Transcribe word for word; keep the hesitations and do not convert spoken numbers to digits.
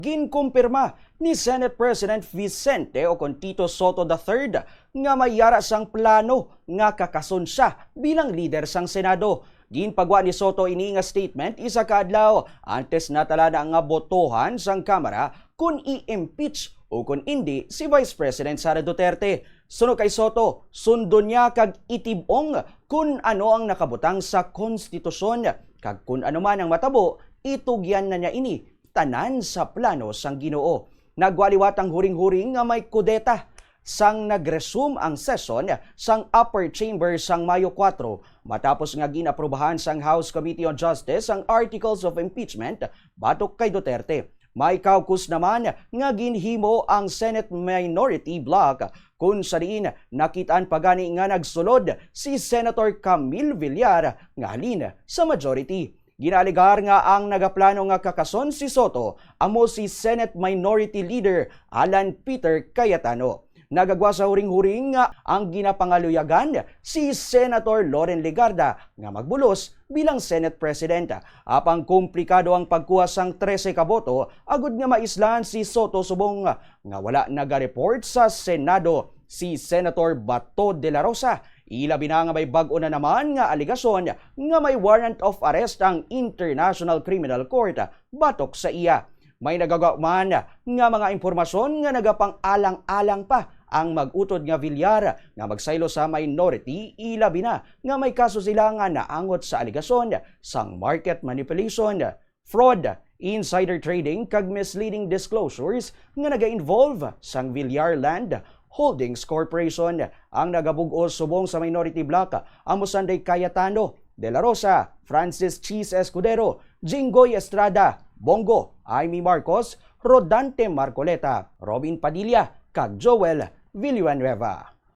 Ginkumpirma ni Senate President Vicente o kon Tito Sotto the third nga may yara sang plano nga kakason sia bilang lider sang Senado. Ginpagwa ni Sotto ini nga statement isa ka adlaw antes natala na nga botohan sang Kamara kon i-impeach o kon indi si Vice President Sara Duterte. Suno kay Sotto, sundon niya kag itib-ong kon ano ang nakabutang sa konstitusyon, kag kon ano man ang matabo, itugyan na niya ini tanan sa plano sang Ginoo. Nagwaliwat ang huring-huring nga may kudeta sang nag-resume ang session sang upper chamber sang Mayo kuwatro, matapos nga gin-aprubahan sang House Committee on Justice ang articles of impeachment batok kay Duterte. May caucus naman nga ginhimo ang Senate Minority Bloc, kun sa diin nakit-an pa gani nga nagsulod si Senator Camille Villar nga halin sa majority. Ginaalegar nga ang nagaplano nga kakason si Sotto amo si Senate Minority Leader Alan Peter Cayetano. Nagagwa sa huring-huring nga ang ginapangaluyagan si Senator Loren Legarda nga magbulos bilang Senate President. Apang komplikado ang pagkuha sang trese ka boto agud nga maislan si Sotto subong nga wala nagareport sa Senado si Senator Bato de la Rosa. Ilabi na nga may bag-o na naman nga alegasyon nga may warrant of arrest ang International Criminal Court batok sa iya. May nagagwa man nga mga impormasyon nga nagapang-alang-alang pa ang mag-utod nga Villar nga magsaylo sa minority, ilabi na nga may kaso sila nga naangot sa alegasyon sang market manipulation, fraud, insider trading, kag misleading disclosures nga naga-involve sang Villar Land Holdings Corporation. Ang nagabug-os subong sa Minority Bloc amo sanday Cayetano, De La Rosa, Francis Cheese Escudero, Jinggoy Estrada, Bong Go, Imee Marcos, Rodante Marcoleta, Robin Padilla, kag Joel Villanueva.